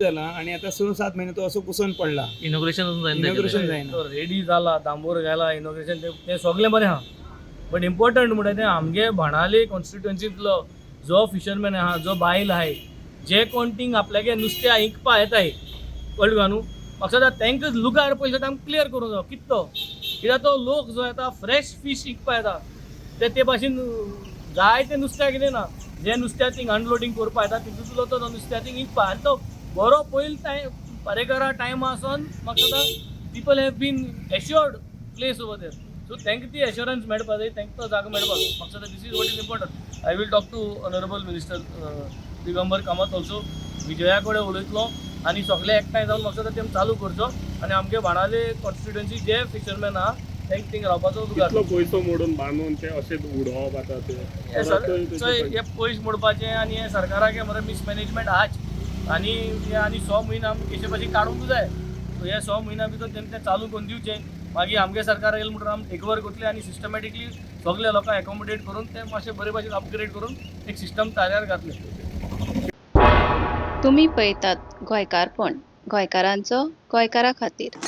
जाला आणि आता 6-7 महिने तो असो कुसून पडला. इनॉग्रेशन जायना. इनॉग्रेशन जायना. तो रेडी जाला, दांबोर घाला, इनॉग्रेशन ते सगळें बरें आहा, बट इम्पॉर्टंट म्हणटा तें आमगे बाणावले कॉन्स्टिट्युएन्सींतलो जो फिशरमॅन आहा, जो बायल आहाय, जे कोण थिंग आपल्यागे नुस्तें विकपा येताय, कळ्ळें तुका न्हू, म्हाका दिसता तांकां लुगार पयशे आमकां क्लियर करूंक जायो कितें तो, कित्याक तो लोक जो येता फ्रेश फीश विकपा येता ते ते भाशेन जायते नुस्त्याक कितें ना, जे नुस्त्या थिंग अनलोडींग करपा येता तितूंतलो तो नुस्त्या थिंग विकपा आनी तो बरो पयलो टायम पारेकरा टायमा सावन म्हाका दिसता people have been assured place over there, so तांकां ती एश्योरन्स मेळपा जाय, तांकां तो जागो मेळपा जाय. म्हाका दिसता this is what is important. I will talk to honourable minister Digambar Kamat also. Vijaya कडेन उलयतलो आनी सगळे एकठांय जावन म्हाका दिसता तें चालू करचो आनी आमगे बाणावले कॉन्स्टिट्युएन्सी जे फिशरमॅन आहा तांकां थिंग रावपाचो लुगार. कितलो पयसो मोडून बांदून ते अशें उडोवप आतां ते हे सर चोय, हे पयशे मोडपाचे आनी हे सरकाराक हे मरे मिसमॅनेजमेंट आहाच आनी हे आनी 6 म्हयने आमी केशे भाशेन काडूंक जाय. सो हे 6 म्हयन्या भितर तेमी तें चालू करून दिवचें. मागीर आमगे सरकार येयलें म्हणटकीर आमी टेक ओवर करतले आनी सिस्टमॅटिकली सगळे लोकांक एकोमोडेट करून ते मातशें बरे भाशेन अपग्रेड करून एक सिस्टम तयार घातले. तुमी पळयतात गोंयकारपण, गोंयकारांचो गोंयकारा खातीर.